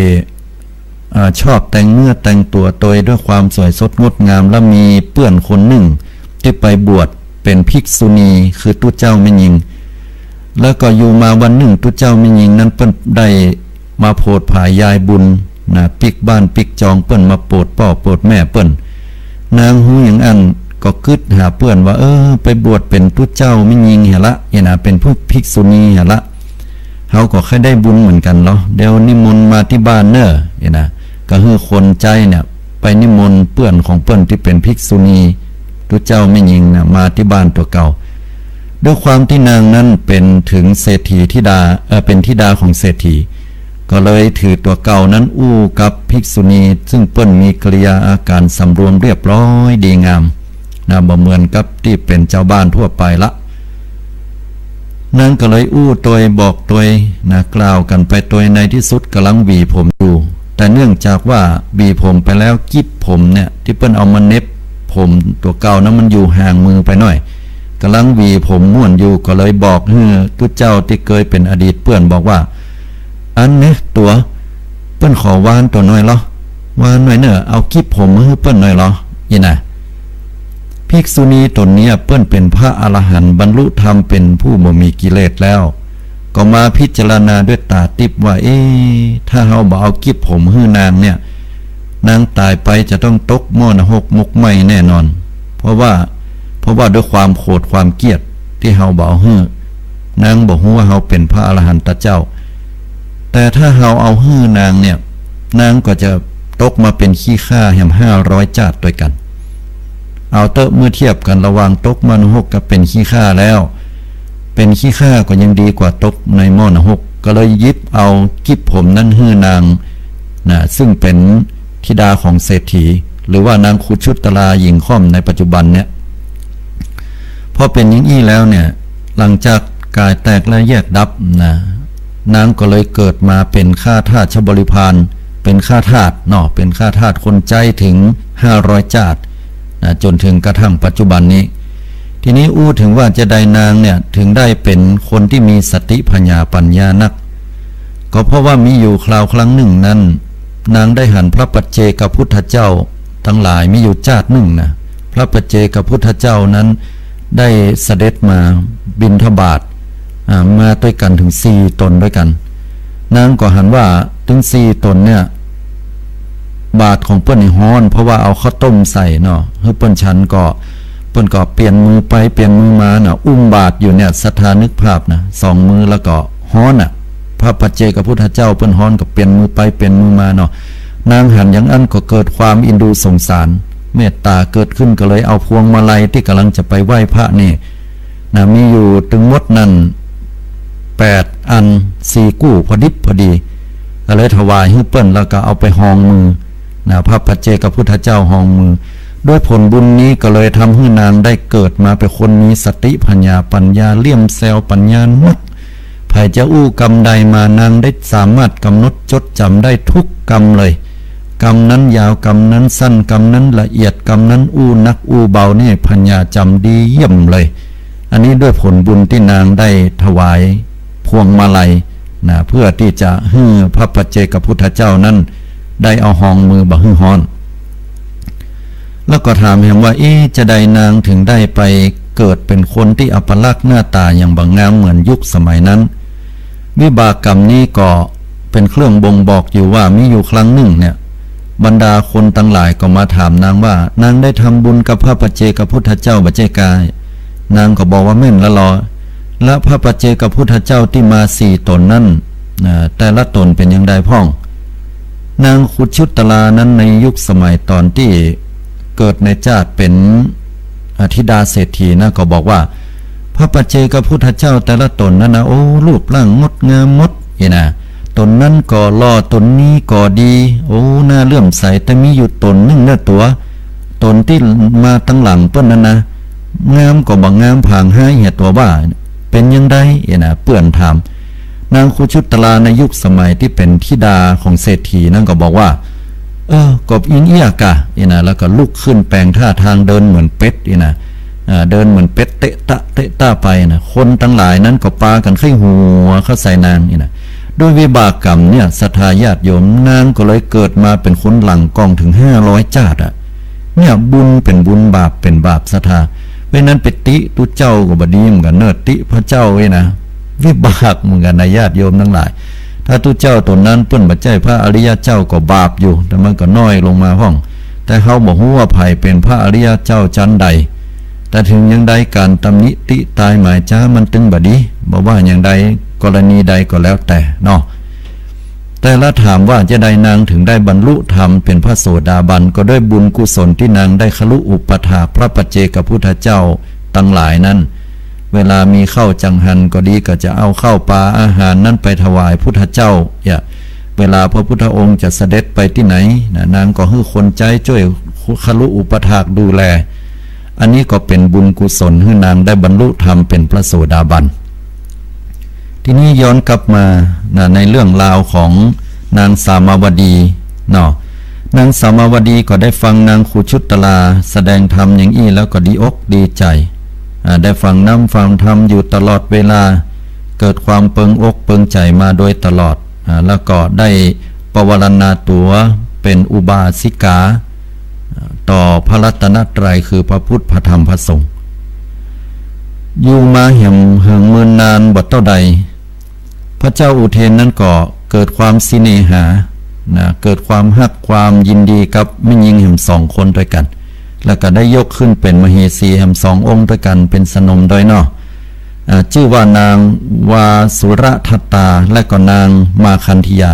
อ่า ชอบแต่งเนื้อแต่งตั๋วโตยด้วยความสวยสดงดงาม แล้วมีเปื้อนคนนึ่งตี้ไปบวชเป๋นภิกษุณี คือตุ๊เจ้าแม่ญิง แล้วก็อยู่มาวันนึ่งตุ๊เจ้าแม่ญิงนั้นเปิ้นได้มาโผดผายยายบุญนะ ปิ๊กบ้านปิ๊กจองเปิ้น มาโปดป้อโปดแม่เปิ้น นางฮู้อย่างอั้นก็กึ๊ดหาเปื้อนว่า เออ ไปบวชเป๋นตุ๊เจ้าแม่ญิงเหียละ เหียนะ เป๋นผู้ภิกษุณีเหียละ เฮาก็ใค่ได้บุญเหมือนกั๋นเนาะ เดี๋ยวนิมนต์มาตี้บ้านเน่อ เหียนะ ก็หื้อคนใจ๊เนี่ยไปนิมนต์เปื้อนของเปิ้นตี้เป๋นภิกษุณีตุ๊เจ้าแม่ญิงนะ มาตี้บ้านตั๋วเก่า ด้วยความตี้นางนั้นเป๋นถึงเศรษฐีธิดา เอ่อ เป๋นธิดาของเศรษฐี ก็เลยถือตั๋วเก่านั้นอู้กับภิกษุณี ซึ่งเปิ้นมีกิริยาอาก๋ารสำรวมเรียบร้อยดีงามนะ บ่เหมือนกับตี้เป๋นจาวบ้านทั่วไปละ นางก็เลยอู้ตวยบอกตวยนะ กล่าวกั๋นไปตวย ในตี้สุดก่ำลังหวีผมอยู่ แต่เนื่องจากว่าหวีผมไปแล้ว กีบผมเนี่ยตี้เปิ้นเอามาเหน็บผมตั๋วเก่านั้นมันอยู่ห่างมือไปหน้อย ก่ำลังหวีผมม่วนอยู่ ก็เลยบอกหื้อตุ๊เจ้าตี้เกยเป๋นอดีตเปื้อนบอกว่า อันเนี้ยตั๋ว เปิ้นขอวานตั๋วหน่อยลอ วานหน่อยเน่อ เอากีบผมมาหื้อเปิ้นหน่อยลอ เหียนะ ภิกษุณีต๋นเนี้ยเปิ้นเป๋นพระอรหันต์บรรลุธรรมเป๋นผู้บ่มีกิเลสแล้ว ก็มาพิจารณาด้วยต๋าติ๊บว่า เอ๊ะ ถ้าเฮาบ่เอากีบผมหื้อนางเนี่ย นางต๋ายไปจะต้องตกหม้อนรกมกไหม้แน่นอน เพราะว่า เพราะว่าด้วยความโขดความเกลียดตี้เฮาบ่เอาหื้อ นางบ่ฮู้ว่าเฮาเป๋นพระอรหันตะเจ้า แต่ถ้าเฮาเอาหื้อนางเนี่ย นางก็จะตกมาเป๋นขี้ข้าแหมห้าร้อยจาติตวยกั๋น เอาเต๊อะ เมื่อเทียบกั๋นระหว่างตกหม้อนรกกับเป๋นขี้ข้าแล้ว เป๋นขี้ข้าก็ยังดีกว่าตกในหม้อนรก ก็เลยหยิบเอากีบผมนั้นหื้อนางนะ ซึ่งเป๋นธิดาของเศรษฐี หรือว่านางคุชุตตราหญิงค่อมในปัจจุบันเนี่ย พอเป๋นอย่างอี้แล้วเนี่ย หลังจากก๋ายแตกและแยกดับนะ นางก็เลยเกิดมาเป๋นข้าทาสบริพาร เป๋นข้าทาสเนาะ เป๋นข้าทาสคนใจ๊ถึงห้าร้อยจาตินะ จ๋นถึงกระทั่งปัจจุบันนี้ ทีนี้อู้เถิงว่าจาใดนางเนี่ยเถิงได้เป๋นคนตี้มีสติผญาปัญญานัก ก็เพราะว่ามีอยู่คราวครั้งนึ่งนั้น นางได้หันพระปัจเจกพุทธเจ้าตังหลาย มีอยู่จาตินึ่งนะ พระปัจเจกพุทธเจ้านั้นได้เสด็จมาบิณฑบาต อ่า มาตวยกั๋นเถิงสี่ต๋นตวยกั๋น นางก็หันว่าตึงสี่ต๋นเนี่ย บาตรของเปิ้นนี่ฮ้อน เพราะว่าเอาข้าวต้มใส่เนาะ หื้อเปิ้นฉันก็ เปิ้นก็เปลี่ยนมือไปเปลี่ยนมือมาน่ะ อุ้มบาตรอยู่เนี่ย ศรัทธานึกภาพนะ สองมือแล้วก็ฮ้อนน่ะ พระปัจเจกพุทธเจ้าเปิ้นฮ้อนก็เปลี่ยนมือไปเปลี่ยนมือมาเนาะ นางหันอย่างอั้นก็เกิดความเอ็นดูสงสาร เมตต๋าเกิดขึ้น ก็เลยเอาพวงมาลัยตี้ก่ำลังจะไปไหว้พระนี่นะ มีอยู่ตึงหมดนั้นแปดอัน สี่กู้ พอดิบพอดี ก็เลยถวายหื้อเปิ้น แล้วก็เอาไปฮองมือนะ พระปัจเจกพุทธเจ้าฮองมือ ด้วยผลบุญนี้ก็เลยทำหื้อนางได้เกิดมาเป๋นคนมีสติผญาปัญญา เลี่ยมแซวปัญญานัก ใผจะอู้กำใดมานางได้สามารถกำหนดจดจ๋ำได้ทุกกำเลย กำนั้นยาวกำนั้นสั้น กำนั้นละเอียด กำนั้นอู้นักอู้เบานี่ผญาจ๋ำดีเยี่ยมเลย อันนี้ด้วยผลบุญตี้นางได้ถวายพวงมาลัยนะ เพื่อตี้จะหื้อพระปัจเจกพุทธเจ้านั้นได้เอาฮองมือบ่หื้อฮ้อน แล้วก็ถามแหมว่า เอ๊ะ จาใดนางเถิงได้ไปเกิดเป๋นคนตี้อัปลักษณ์หน้าต๋าอย่างบ่งามเหมือนยุคสมัยนั้น วิบากกรรมนี้ก็เป๋นเครื่องบ่งบอกอยู่ว่ามีอยู่ครั้งนึ่งเนี่ย บรรดาคนตังหลายก็มาถามนางว่า นางได้ทำบุญกับพระปัจเจกพุทธเจ้าบ่ใจ้กา นางก็บอกว่าแม่นละลอ และพระปัจเจกพุทธเจ้าตี้มาสี่ต๋นนั้นนะ แต่ละต๋นเป๋นอย่างใดพ่อง นางคุชุตตรานั้นในยุคสมัยต๋อนตี้เกิดในจาติเป๋น อ่า ธิดาเศรษฐีนะ ก็บอกว่า พระปัจเจกพุทธเจ้าแต่ละต๋นนั้นนะ โอ้ รูปร่างงดงามหมด เหียนะ ต๋นนั้นก็หล่อ ต๋นนี้ก็ดี โอ้ น่าเลื่อมใส แต่มีอยู่ต๋นนึ่งเน่อตั๋ว ต๋นตี้มาตังหลังเปิ้นนั้นนะ งามก็บ่งาม ผางฮ้ายแหะตั๋วว่า เป๋นยังใด อี้นะ เปื้อนถาม นางคุชุตลาในยุคสมัยตี้เป๋นธิดาของเศรษฐีนั้นก็บอกว่า เออ ก็อิงเอี้ยก่ะ อี้นะ แล้วก็ลุกขึ้นแป๋งท่าตางเดินเหมือนเป็ด อี้นะ อ่า เดินเหมือนเป็ดเตะตะเตะตะไปนะ คนตังหลายนั้นก็ปากั๋นใค่หัวเข้าใส่นาง อี้นะ ด้วยวิบากกรรมเนี่ย ศรัทธาญาติโยม นางก็เลยเกิดมาเป๋นคนหลังกล้องเถิงห้าร้อยจ้าติอะ เนี่ย บุญเป๋นบุญ บาปเป๋นบาป ศรัทธา เพราะฉะนั้นไปติตุ๊เจ้าก็บ่ดีเหมือนกั๋นเน่อ ติพระเจ้าอี้นะ วิบากเหมือนกั๋นนะญาติโยมตังหลาย ถ้าตุ๊เจ้าต๋นนั้นเปิ้นบ่ใจ้พระอริยะเจ้าก็บาปอยู่ แต่มันก็น้อยลงมาพ่อง แต่เฮาบ่ฮู้ว่าใผเป๋นพระอริยะเจ้าจั้นใด แต่เถิงอย่างใดก๋านตำหนิติตายหมายจ๊ามันตึงบ่ดี บ่ว่าอย่างใดกรณีใดก็แล้วแต่เนาะ แต่ละถามว่าจะใดนางเถิงได้บรรลุธรรมเป๋นพระโสดาบัน ก็ด้วยบุญกุศลตี้นางได้ครุอุปถากพระปัจเจกพุทธเจ้าตังหลายนั้น เวลามีข้าวจังหันก็ดี ก็จะเอาข้าวป๋าอาหารนั้นไปถวายพุทธเจ้า เวลาพระพุทธองค์จะเสด็จไปตี้ไหนนะ นางก็หื้อคนใจ๊จ้วยครุอุปถากดูแล อันนี้ก็เป๋นบุญกุศลหื้อนางได้บรรลุธรรมเป๋นพระโสดาบัน ทีนี้ย้อนกลับมานะ ในเรื่องราวของนางสามาวดีเนาะ นางสามาวดีก็ได้ฟังนางคุชุตลาแสดงธรรมอย่างอี้แล้วก็ดีอกดีใจ๋ อ่า ได้ฟังน้ำฟังธรรมอยู่ตลอดเวลา เกิดความเปิงอกเปิงใจ๋มาโดยตลอด อ่า แล้วก็ได้ปวารณาตั๋วเป๋นอุบาสิกา ต่อพระรัตนตรัยคือพระพุทธ พระธรรม พระสงฆ์ อยู่มาแหมเหิงเมินนานบ่เต้าใด พระเจ้าอุเทนนั้นก็เกิดความเสน่หานะ เกิดความฮักความยินดีกับแม่ญิงแหมสองคนตวยกั๋น แล้วก็ได้ยกขึ้นเป๋นมเหสีแหมสององค์ตวยกั๋น เป๋นสนมโดยเนาะ อ่า จื้อว่านางวาสุรทัตตา และก็นางมาคันธยา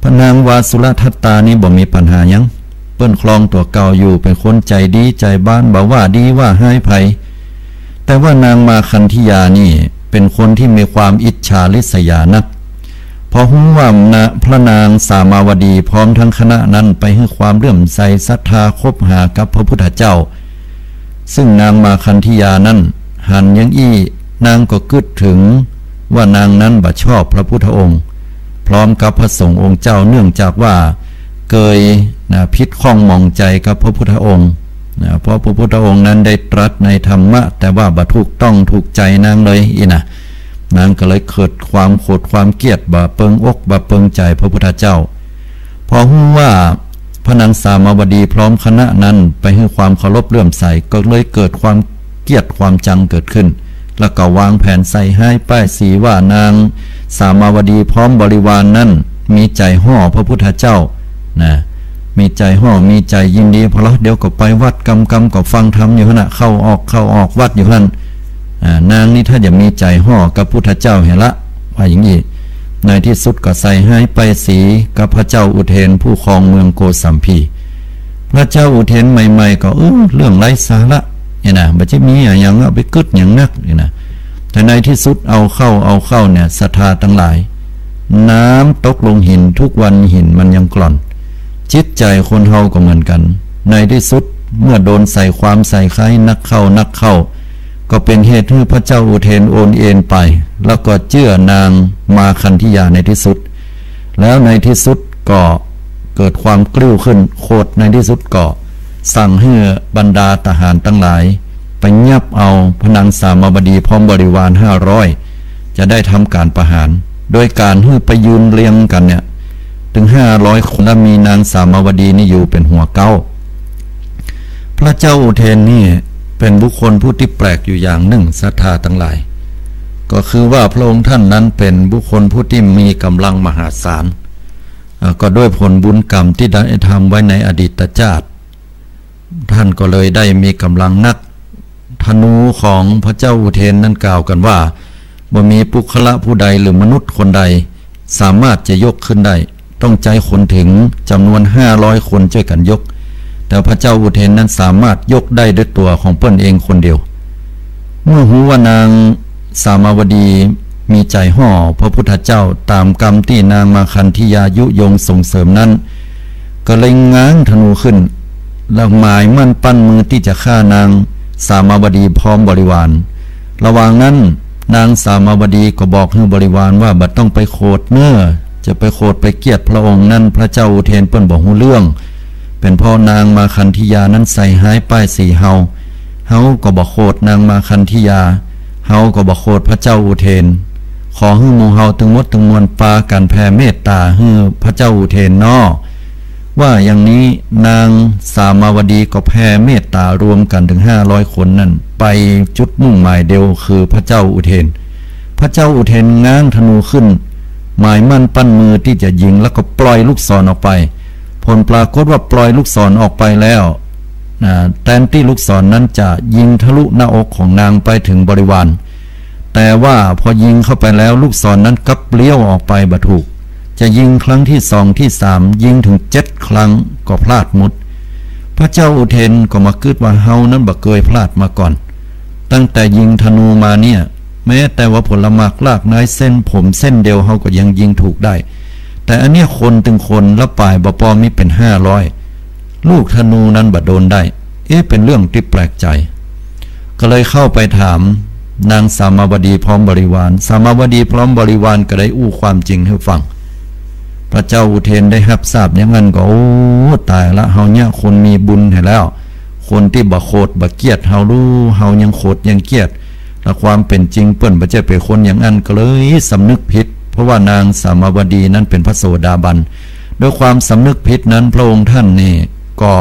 พระนางวาสุรทัตตานี้บ่มีปัญหาหยัง เปิ้นครองตั๋วเก่าอยู่ เป๋นคนใจ๋ดีใจ๋บาน บ่ว่าดีว่าฮ้ายใผ แต่ว่านางมาคันธยานี่เป๋นคนตี้มีความอิจฉาริษยานัก พอฮู้ว่านะ พระนางสามาวดีพร้อมทั้งคณะนั้นไปหื้อความเลื่อมใสศรัทธาคบหากับพระพุทธเจ้า ซึ่งนางมาคันธยานั้นหันอย่างอี้ นางก็กึ๊ดเถิงว่านางนั้นบ่ชอบพระพุทธองค์ พร้อมกับพระสงฆ์องค์เจ้า เนื่องจากว่าเกยนะ ผิดข้องหมองใจ๋กับพระพุทธองค์นะ เพราะพระพุทธองค์นั้นได้ตรัสในธรรมะ แต่ว่าบ่ถูกต้องถูกใจ๋นางเลยอี้นะ นางก็เลยเกิดความโขดความเกลียด บ่เปิงอกบ่เปิงใจ๋พระพุทธเจ้า พอฮู้ว่าพระนางสามาวดีพร้อมคณะนั้นไปหื้อความเคารพเลื่อมใส ก็เลยเกิดความเกลียดความจังเกิดขึ้น แล้วก็วางแผนใส่ฮ้ายป้ายสีว่านางสามาวดีพร้อมบริวารนั้นมีใจ๋ฮ่อพระพุทธเจ้านะ มีใจ๋ฮ่อ มีใจ๋ยินดี พอละเดี๋ยวก็ไปวัด กำกำก็ฟังธรรมอยู่หั้นนะ เข้าออกเข้าออกวัดอยู่หั้น อ่า นางนี้ถ้าจะมีใจ๋ฮ่อกับพุทธเจ้าแหละ ว่าอย่างอี้ ในที่สุดก็ใส่ฮ้ายป้ายสีกับพระเจ้าอุเทนผู้ครองเมืองโกสัมพี พระเจ้าอุเทนใหม่ๆ ก็ เออ เรื่องไร้สาระเนี่ยนะ บ่จะมีอะหยัง เอาไปกึ๊ดหยังนักเนี่ยนะ แต่ในที่สุดเอาเข้าเอาเข้าเนี่ย ศรัทธาตังหลาย น้ำตกลงหิน ทุกวันหินมันยังกร่อน จิตใจ๋คนเฮาก็เหมือนกั๋น ในที่สุดเมื่อโดนใส่ความใส่ฮ้ายนักเข้านักเข้า ก็เป๋นเหตุหื้อพระเจ้าอุเทนโอนเอนไป แล้วก็เจื้อนางมาคันธยาในที่สุด แล้วในที่สุดก็เกิดความกริ้วขึ้น โขดในที่สุดก็สั่งหื้อบรรดาทหารตังหลายไปยับเอาพระนางสามาวดีพร้อมบริวารห้าร้อย จะได้ทำก๋านประหาร โดยก๋านหื้อไปยืนเรียงกั๋นเนี่ย เถิงห้าร้อยคน และมีนางสามาวดีนี่อยู่เป๋นหัวเก๊า พระเจ้าอุเทนนี่เป๋นบุคคลผู้ตี้แปลกอยู่อย่างนึ่ง ศรัทธาตังหลาย ก็คือว่าพระองค์ท่านนั้นเป๋นบุคคลผู้ตี้มีก๋ำลังมหาศาล อ่า ก็ด้วยผลบุญกรรมตี้ได้ทำไว้ในอดีตจาติ ท่านก็เลยได้มีก๋ำลังนัก ธนูของพระเจ้าอุเทนนั้นกล่าวกั๋นว่า บ่มีปุคคละผู้ใดหรือมนุษย์คนใดสามารถจะยกขึ้นได้ ต้องใจ๊คนเถิงจ๋ำนวนห้าร้อยคนจ้วยกั๋นยก แต่พระเจ้าอุเทนนั้นสามารถยกได้ด้วยตั๋วของเปิ้นเองคนเดียว เมื่อฮู้ว่านางสามาวดี มีใจ๋ฮ้อพระพุทธเจ้าต๋ามกำตี้นางมาคันธิยายุยงส่งเสริมนั้น ก็เลยง้างธนูขึ้น แล้วหมายมั่นปั้นมือตี้จะฆ่านางสามาวดีพร้อมบริวาร ระหว่างนั้นนางสามาวดีก็บอกหื้อบริวารว่า บ่ต้องไปโขดเน่อ จะไปโขดไปเกียจพระองค์นั้น พระเจ้าอุเทนเปิ้นบ่ฮู้เรื่อง เป๋นเพราะนางมาคันธิยานั้นใส่ฮ้ายป้ายสีเฮา เฮาก็บ่โขดนางมาคันธิยา เฮาก็บ่โขดพระเจ้าอุเทน ขอหื้อหมู่เฮาตึงหมดตึงมวลปากั๋นแผ่เมตต๋าหื้อพระเจ้าอุเทนเนาะ ว่าอย่างนี้นางสามาวดีก็แผ่เมตต๋ารวมกั๋นเถิงห้าร้อยคนนั้น ไปจุดมุ่งหมายเดียวคือพระเจ้าอุเทน พระเจ้าอุเทนง้างธนูขึ้น หมายมั่นปั้นมือตี้จะยิง แล้วก็ปล่อยลูกศรออกไป ผลปรากฏว่าปล่อยลูกศรออกไปแล้ว อ่า แตนตี้ลูกศรนั้นจะยิงทะลุหน้าอกของนางไปเถิงบริวาร แต่ว่าพอยิงเข้าไปแล้วลูกศรนั้นกลับเลี้ยวออกไปบ่ถูก จะยิงครั้งตี้สองตี้สาม ยิงเถิงเจ็ดครั้งก็พลาดหมด พระเจ้าอุเทนก็มากึ๊ดว่า เฮานั้นบ่เกยพลาดมาก่อน ตั้งแต่ยิงธนูมาเนี่ย แม้แต่ว่าผลหมากรากไม้เส้นผมเส้นเดียวเฮาก็ยังยิงถูกได้ แต่อันเนี้ยคนตึงคนละป๋ายบ่ปอมีเป๋นห้าร้อย ลูกธนูนั้นบ่โดนได้ เอ๊ะ เป๋นเรื่องตี้แปลกใจ๋ ก็เลยเข้าไปถามนางสามาวดีพร้อมบริวาร สามาวดีพร้อมบริวารก็ได้อู้ความจริงหื้อฟัง พระเจ้าอุเทนได้ฮับทราบอย่างนั้นก็ โอ้ ต๋ายละ เฮาเนี่ยคนมีบุญแท้แล้ว คนตี้บ่โขดบ่เกียจเฮา ลู เฮายังโขดยังเกียจ และความเป๋นจริงเปิ้นบ่ใจ้เป๋นคนอย่างนั้น ก็เลยสำนึกผิด เพราะว่านางสามาวดีนั้นเป๋นพระโสดาบัน ด้วยความสำนึกผิดนั้นพระองค์ท่านนี่ก็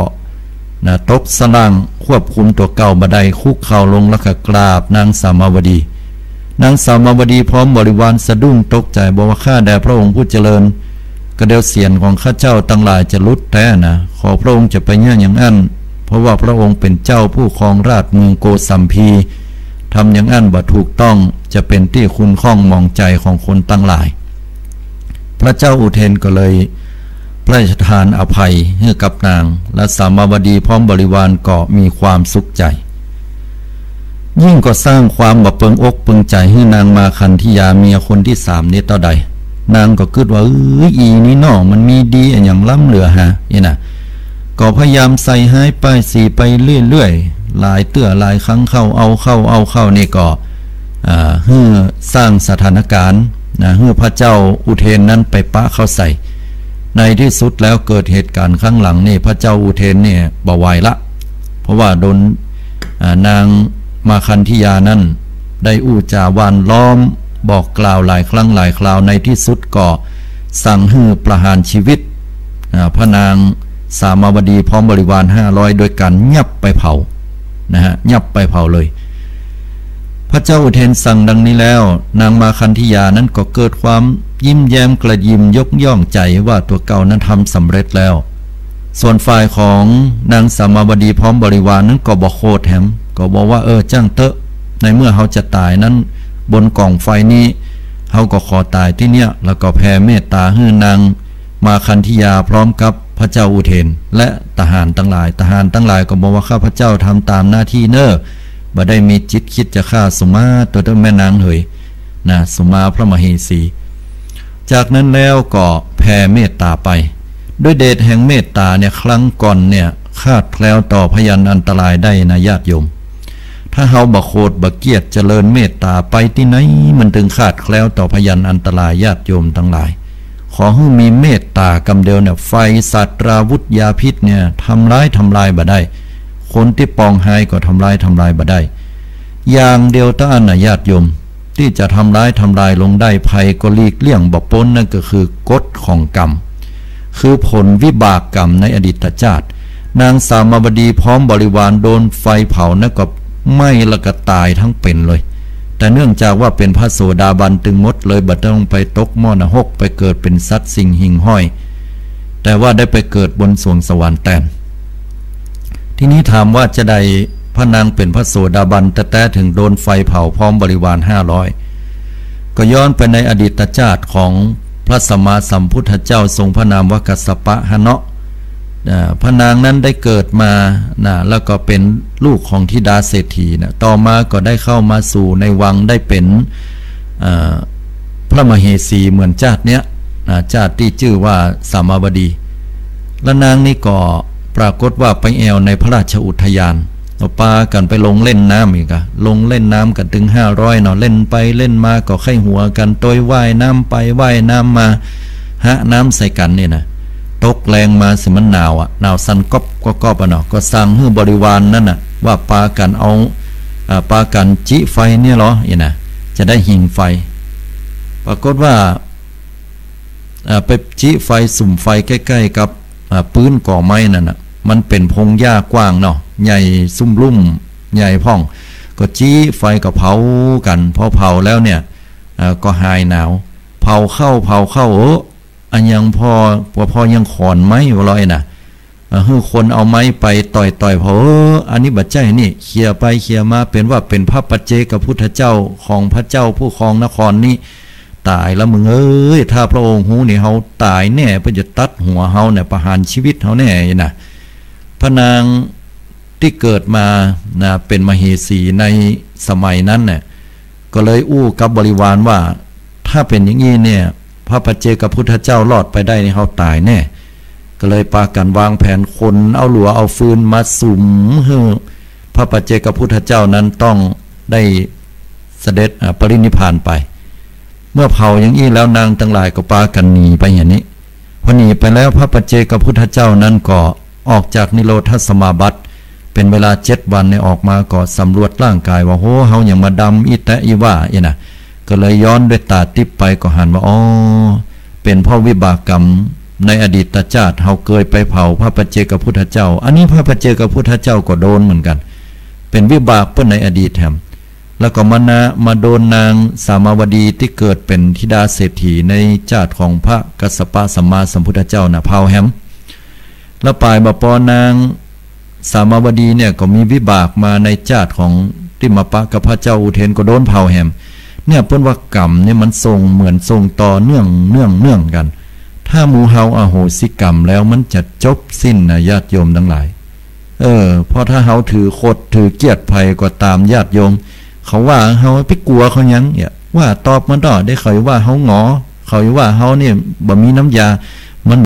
นะ ตกสะล่างควบคุมตั๋วเก่าบ่ได้ คุกเข่าลงแล้วก็กราบนางสามาวดี นางสามาวดีพร้อมบริวารสะดุ้งตกใจ๋ บอกว่า ข้าแด่พระองค์ผู้เจริญ กระเดียวเสียนของข้าเจ้าตังหลายจะหลุดแต๊นะ ขอพระองค์จะไปเยียะอย่างอั้น เพราะว่าพระองค์เป๋นเจ้าผู้ครองราชย์เมืองโกสัมพี ทำอย่างอั้นบ่ถูกต้อง จะเป๋นตี้ขุ่นข้องหมองใจ๋ของคนตังหลาย พระเจ้าอุเทนก็เลยพระราชทานอภัยหื้อกับนาง และสามาวดีพร้อมบริวารก็มีความสุขใจ๋ ยิ่งก็สร้างความบ่เปิงอกเปิงใจ๋หื้อนางมาคันธิยาเมียคนตี้สามนี้เต้าใด นางก็กึ๊ดว่า เอ้ย อีนี่เนาะ มันมีดีอะหยังล้ำเหลือหา นี่นะ ก็พยายามใส่ฮ้ายป้ายสีไปเรื่อยๆ หลายเตื้อหลายครั้งเข้า เอาเข้า เอาเข้า นี่ก็ อ่า หื้อสร้างสถานการณ์ นะ หื้อพระเจ้าอุเทนนั้นไปปะเข้าใส่ ในตี้สุดแล้วเกิดเหตุการณ์ครั้งหลังนี่ พระเจ้าอุเทนนี่บ่ไหวละ เพราะว่าโดน อ่า นางมาคันธิยานั้นได้อู้จ๋าหว่านล้อม บอกกล่าวหลายครั้งหลายคราว ในตี้สุดก็สั่งหื้อประหารชีวิต อ่า พระนางสามาวดีพร้อมบริวารห้าร้อย โดยก๋านยับไปเผา นะฮะ ยับไปเผาเลย พระเจ้าอุเทนสั่งดังนี้แล้ว นางมาคันธิยานั้นก็เกิดความยิ้มแย้มกระยิมยกย่องใจ๋ว่าตั๋วเก่านั้นทำสำเร็จแล้ว ส่วนฝ่ายของนางสามาวดีพร้อมบริวารนั้นก็บ่โขดแหม ก็บอกว่า เออ จ้างเต๊อะ ในเมื่อเฮาจะต๋ายนั้นบนก๋องไฟนี้ เฮาก็ขอต๋ายตี้เนี่ย แล้วก็แผ่เมตต๋าหื้อนางมาคันธิยาพร้อมกับพระเจ้าอุเทน และทหารตังหลาย ทหารตังหลายก็บอกว่า ข้าพเจ้าทำต๋ามหน้าตี้เน่อ บ่ได้มีจิตกึ๊ดจะฆ่า สุมาเต๊อะแม่นางเหย นะ สุมาพระมเหสี จากนั้นแล้วก็แผ่เมตต๋าไป ด้วยเดชแห่งเมตต๋าเนี่ย ครั้งก่อนเนี่ยคลาดแคล้วต่อพยันอันตรายได้นะญาติโยม ถ้าเฮาบ่โขดบ่เกียจเจริญเมตต๋าไปตี้ไหน มันตึงคลาดแคล้วต่อพยันอันตรายญาติโยมตังหลาย ขอหื้อมีเมตต๋ากำเดียวเนี่ย ไฟสัตว์ราวุธยาพิษเนี่ยทำร้ายทำลายบ่ได้ คนตี้ปองฮ้ายก็ทำร้ายทำลายบ่ได้ อย่างเดียวเต้าอั้นนะญาติโยม ตี้จะทำร้ายทำลายลงได้ ภัยก็หลีกเลี่ยงบ่ป๊น นั่นก็คือกฎของกรรม คือผลวิบากกรรมในอดีตชาติ นางสามาวดีพร้อมบริวารโดนไฟเผานั้นก็ไหม้แล้วก็ต๋ายทั้งเป๋นเลย แต่เนื่องจากว่าเป๋นพระโสดาบันตึงหมดเลย บ่ต้องไปตกหม้อนรก ไปเกิดเป๋นสัตว์สิ่งหิ่งห้อย แต่ว่าได้ไปเกิดบนสวงสวรรค์แตน ทีนี้ถามว่าจะใดพระนางเป๋นพระโสดาบันแต๊ๆ เถิงโดนไฟเผาพร้อมบริวารห้าร้อย ก็ย้อนไปในอดีตชาติของพระสัมมาสัมพุทธเจ้าทรงพระนามว่ากัสสปะหะเนาะ อ่า พระนางนั้นได้เกิดมานะ แล้วก็เป๋นลูกของธิดาเศรษฐีนะ ต่อมาก็ได้เข้ามาสู่ในวัง ได้เป๋น อ่า พระมเหสีเหมือนจาติเนี้ย อ่า จาติตี้จื้อว่าสามาวดี และนางนี้ก็ปรากฏว่าไปแอ่วในพระราชอุทยาน ก็ปากั๋นไปลงเล่นน้ำอีกอะ ลงเล่นน้ำกั๋นตึงห้าร้อยเนาะ เล่นไปเล่นมาก็ใค่หัวกั๋น ตวยว่ายน้ำไปว่ายน้ำมา หะน้ำใส่กั๋นนี่นะ ตกแลงมาเสียมันหนาวอะ หนาวสั่นก๊อบก๊อบก๊อบอะเนาะ ก็สั่งหื้อบริวารนั่นน่ะ ว่าปากั๋นเอา อ่า ปากั๋นจิไฟเนี่ยลอ อี้นะ จะได้หิงไฟ ปรากฏว่า อ่า ไปจิไฟ สุมไฟใก้ๆ กับ อ่า ปื๊นก่อไม้นั่นน่ะ มันเป๋นพงหญ้ากว้างเนาะ ใหญ่ซุ่มลุ่ม ใหญ่พ่อง ก็จิไฟก็เผากั๋น พอเผาแล้วเนี่ย อ่า ก็หายหนาว เผาเข้า เผาเข้า เออ อะยังผ่อ บ่ผ่อยังขอนไม้บ่ลอยน่ะ เออ หื้อคนเอาไม้ไปต่อยๆ ผ่อ เออ อันนี้บ่ใจ้นี่ เขี่ยไปเขี่ยมา เป๋นว่าเป๋นพระปัจเจกพุทธเจ้าของพระเจ้าผู้ครองนครนี้ ต๋ายแล้วมึงเอ้ย ถ้าพระองค์ฮู้นี่ เฮาต๋ายแน่ เปิ้นจะตัดหัวเฮาเนี่ย ประหารชีวิตเฮาแน่นะ พระนางตี้เกิดมานะ เป๋นมเหสีในสมัยนั้นน่ะ ก็เลยอู้กับบริวารว่า ถ้าเป๋นอย่างอี้เนี่ย พระปัจเจกพุทธเจ้ารอดไปได้นี่ เฮาต๋ายแน่ ก็เลยปากั๋นวางแผน ขนเอาหลัวเอาฟืนมาสุมหื้อพระปัจเจกพุทธเจ้านั้นต้องได้เสด็จ อ่า ปรินิพพานไป เมื่อเผาอย่างอี้แล้ว นางตังหลายก็ปากั๋นหนีไปอย่างนี้ พอหนีไปแล้ว พระปัจเจกพุทธเจ้านั้นก็ออกจากนิโรธสมาบัติ เป๋นเวลาเจ็ดวันเนี่ย ออกมาก็สำรวจร่างกายว่า โห เฮาหยังมาดำอี้แต๊อี้ว่าอี้นะ ก็เลยย้อนด้วยต๋าติ๊บไป ก็หันว่า อ๋อ เป๋นเพราะวิบากกรรมในอดีตจาติ เฮาเกยไปเผาพระปัจเจกพุทธเจ้า อันนี้พระปัจเจกพุทธเจ้าก็โดนเหมือนกั๋น เป๋นวิบากเปิ้นในอดีตแถม แล้วก็มานะ มาโดนนางสามาวดีตี้เกิดเป๋นธิดาเศรษฐีในจาติของพระกัสสปะสัมมาสัมพุทธเจ้าน่ะ เผาแหม แล้วป๋ายบ่ปอนางสามาวดีเนี่ยก็มีวิบากมาในจาติของตี้มาปะกับพระเจ้าอุเทน ก็โดนเผาแหม เนี่ยเปิ้นว่ากรรมเนี่ยมันส่ง เหมือนส่งต่อเนื่อง เนื่อง เนื่องกั๋น ถ้าหมู่เฮาอโหสิกรรมแล้วมันจะจบสิ้นนะญาติโยมตังหลาย เออ เพราะถ้าเฮาถือขดถือเกียรติใผก็ต๋ามญาติโยม เขาว่าเฮาไปกั๋วเขาหยังเนี่ย ว่าตอบมันเถาะ เดี๋ยวเขาจะว่าเฮาหงอ เขาจะว่าเฮาเนี่ยบ่มีน้ำยา